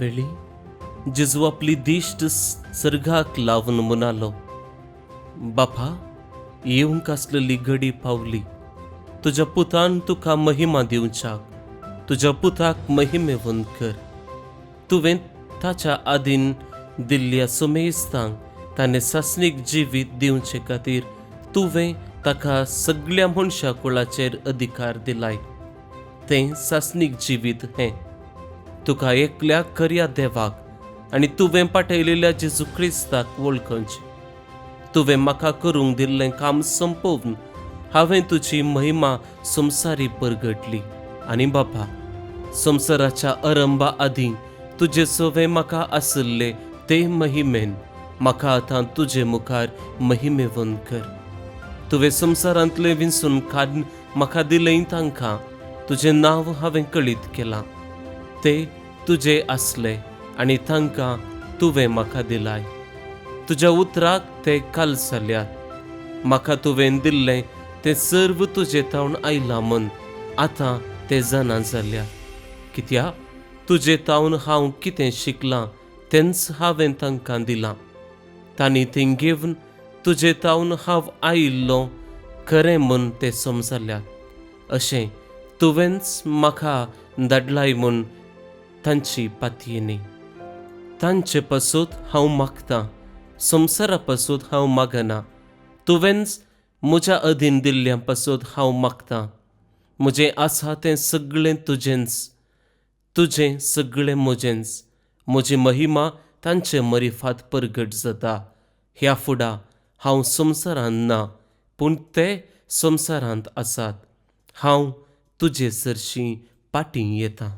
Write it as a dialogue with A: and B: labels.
A: वेळी जेजू आपली दिश्ट सर्गाक लावन म्हणालो, बापा, येवंक आसलेली घडी पावली. तुज्या पुतान तुका महिमा दिवच्याक तुज्या पुताक महिमेवंत कर. तुवें ताच्या आदीन दिल्ल्या सुमेस्तांक ताणें सासणीक जिवीत दिवचे खातीर तुवें ताका सगळ्या मनशा कुळाचेर अधिकार दिलाय. तें सासणीक जिवीत हें, तुका एकल्या खऱ्या देवाक आनी तुवें पाठयलेल्या जेजू क्रिस्ताक वळखुचें. तुवें म्हाका करूंक दिल्लें काम संपोवन हांवें तुजी महिमा संवसारी परगटली. आनी बापा, संवसाराच्या अरंबा आदीं तुजे सवे म्हाका आशिल्ले ते महिमेन म्हाका आतां तुजे मुखार महिमेवंत कर. तुवें संवसारांतलें विंचून काडून म्हाका दिलें तांकां तुजें नांव हांवें कळीत केलां. ते तुजे आसले आनी तांकां तुवें म्हाका दिलाय. तुज्या उतराक ते काल जाल्यात. म्हाका तुवें दिल्लें तें सर्व तुजे तावन आयलां म्हूण आतां ते जाणा जाल्या, कित्याक तुजे तावन हांव कितें शिकलां तेंच हांवें तांकां दिलां. तांणी तें घेवन तुजे तावन हांव आयिल्लो खरें म्हूण ते समजल्यात. अशें तुवेंच म्हाका धाडलाय म्हूण तांची पातयेनी. तांचे पासत हांव मागतां, संवसारा पासत हांव मागना. तुवेंच म्हज्या अधीन दिल्ल्या पासत हांव मागतां. म्हजें आसा तें सगळें तुजेंच, तुजें सगळें म्हजेंच. म्हजी महिमा तांचे मरिफात परगट जाता. ह्या फुडा हांव संवसारांत ना, पूण ते संवसारांत आसात. हांव तुजे सरशीं पाटीं येता.